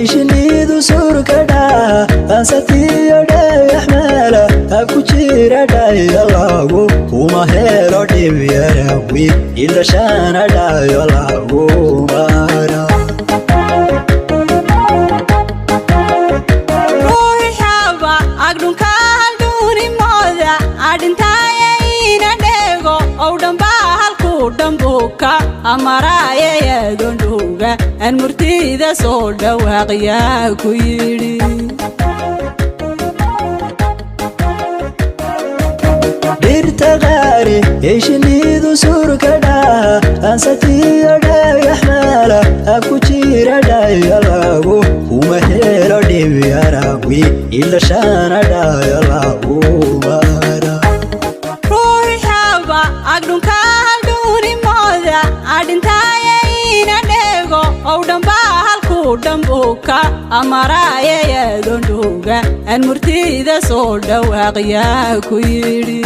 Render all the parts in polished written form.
Yeshinidu surka dhaha ansatiyo dhagax meela ku jira dhayo lagu kuma helo dhib yarawi ildhashaana dhayo lagu mara. Ruuxaba agdhunka haldhuunimooda adhintaaya ina dheego ow dhamba halkuu dhambuka amaraayayadondhuga aan murtida soo dhawaaqyaa ku yidhi. Dhirta qaari yeshinidu surka dhaha ansatiyo dhagax meela ku jira dhayo lagu kuma helo dhib yarawi ildhashaana dhayo lagu mara. Ruuxaba agdhunka haldhuunimooda adhintaaya ina dheego ow dhamba halkuu dhambuka amaraayayadondhuga aan murtida soo dhawaaqyaa ku yidhi.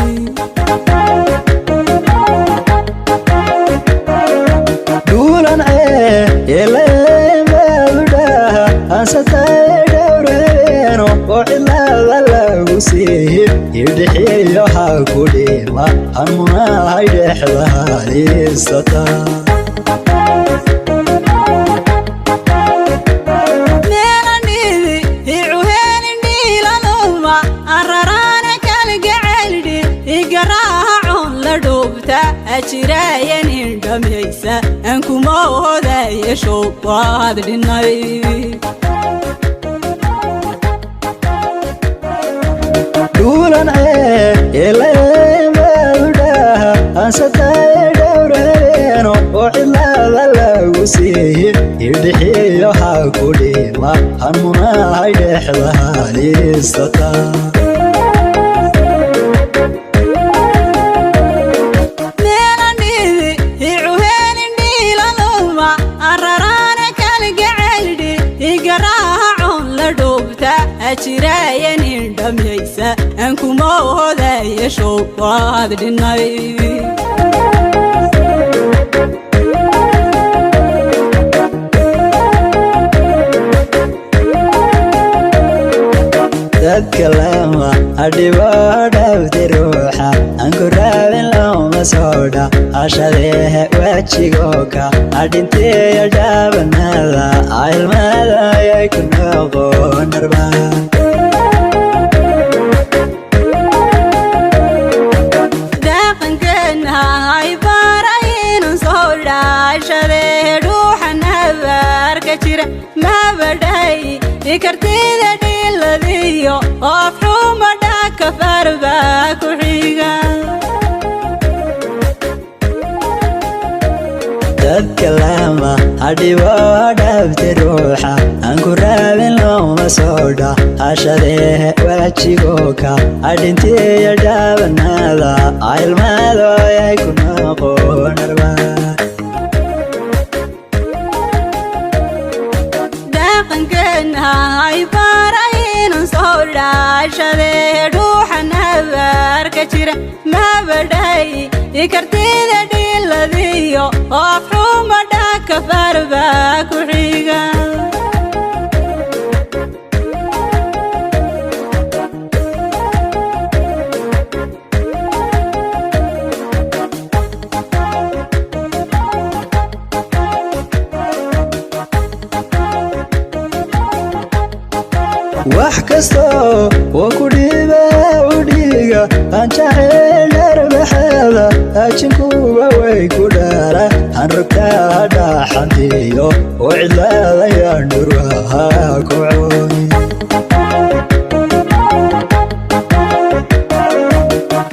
Dhuulan cee yeelaeemaadudhaha ansataye dhowrabeeno oo cidlaada lagu siihi hidhixiyo ha ku dhima hamunahay dhexda halisata. Meelanidi icuheenindhiilanuma araraana kalgaceldhi igaraaha con la dhuubta ajiraayan indhamaysa aan kuma hodaya showbaad dhinay. Dhuulan cee yeelaeemaadudhaha ansataye dhowrabeeno oo cidlaada lagu siihi hidhixiyo ha ku dhima hamunahay dhexda halisata. Meelanidi icuheenindhiilanuma araraana kalgaceldhi igaraaha con la dhuubta ajiraayan indhamaysa aan kuma hodaya showbaad dhinay. Dadka lama adhibo dhabti ruuxa aan ku raabin looma soodha hashadeehe wejigooka adhintiyo dhaabanada ilmadayay ku noqon arba. Dhaqankeena ay baraynan soo dhaashadee dhuuxa nabaarka jira mabadhay ikartida dhiladiyo oo afxuma dhaka farba ku xiga. Dadka lama adhibo dhabti ruuxa aan ku raabin looma soodha hashadeehe wejigooka adhintiyo dhaabanada ilmadooyay ku noqon arba. Dhaqankeena ay baraynan soo dhaashadee dhuuxa nabaarka jira mabadhay ikartida dhiladiyo oo afxuma dhaka farba ku xiga. Wax kastoo oo ku dhiba u dhiiga aan jacayl dharbaxeeda ajinkuba way ku dhaala han rogtaa dhaxantiyo oo cidlaadayaan dhurwaha ku cuni.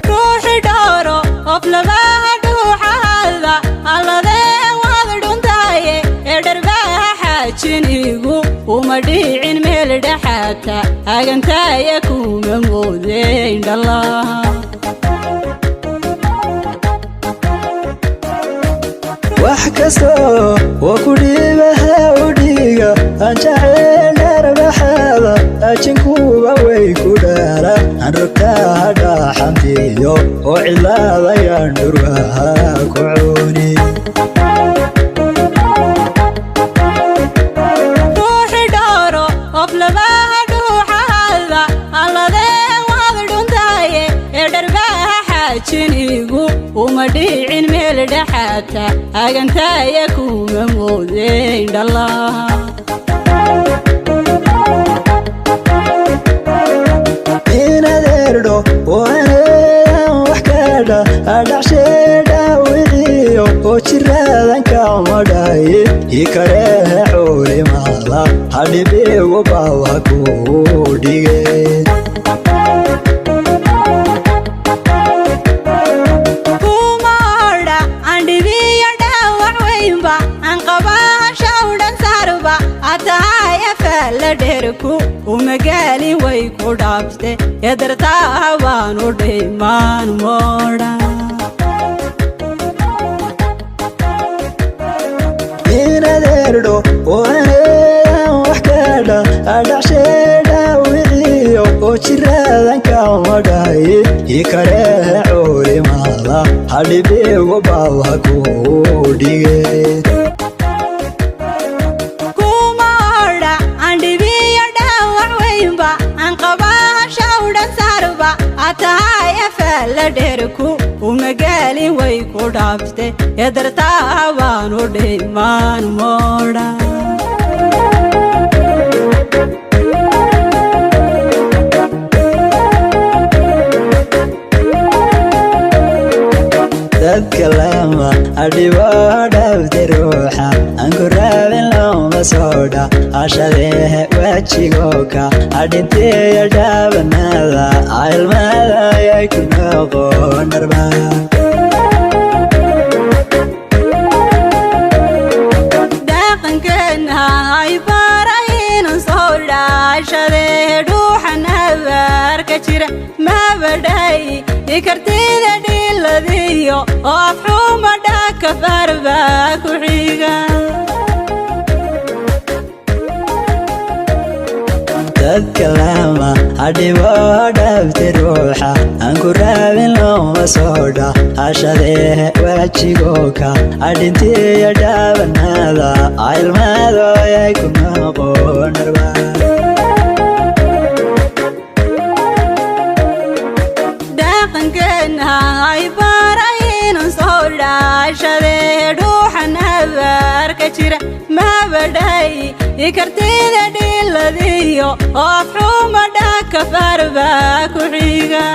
Ruuxi dhooro of labaha dhuuxahada alladee waad dhuntaaye ee dharbaha xaajinigu uma dhiicin meel dhexaata agantaaya kuma moodeyn dhalaha. Wax kastoo oo ku dhibaha u dhiiga aan jacayl dharbaxeeda ajinkuba way ku dhaala han rogtaa dhaxantiyo oo cidlaadayaan dhurwaha ku cuni. Ruuxi dhooro Jinigu uma dhicin meel dhexaata agantaya kuma moodeyn dhalla. Inadeerdho oo aneedan wax kaadha adhacsheedha wixiyo oo jiraadan kamadhaye ikarehe culimaada hadhibigu bawa kuu dhige. Kumaodha andhibiyo dhaawac weynba aan qabaa hawdhan saarba atahaya faalla dheerku umagaalin way ku dhaafte edartaa baanu dhimaan moodha. Inadeerdho oo aneedan wax kaadha adhacsheedha wixiyo oo jiraadan kamadhaye ikarehe culimaada hadhibigu bawa kuu dhige. Kumaodha andhibiyo dhaawac weynba aan qabaa hawdhan saarba atahaya faalla dheerku umagaalin way ku dhaafte edartaa baanu dhimaan moodha. Dadka lama adhibo dhabti ruuxa aan ku raabin looma soodha ashadehe wejigoka adhintiya dhaabanada ilmada ayay ku noqon dharba. Dhaqankeenna ay baray inaan soo dhaashadee dhuuxan habaarka jira mabadhay ikartida dhiladiyo oo afxuma dhaka farba ku xiga. Dadka lama adhibo dhabti ruuxa aan ku raabin looma soodha ashadehe wejigoka adhintiya dhaabanada ilmada ayay ku noqon dharba. Dhaqankeenna ay baray inaan soo dhaashadee dhuuxan habaarka jira mabadhay ikartida dhiladiyo oo afxuma dhaka farba ku xiga.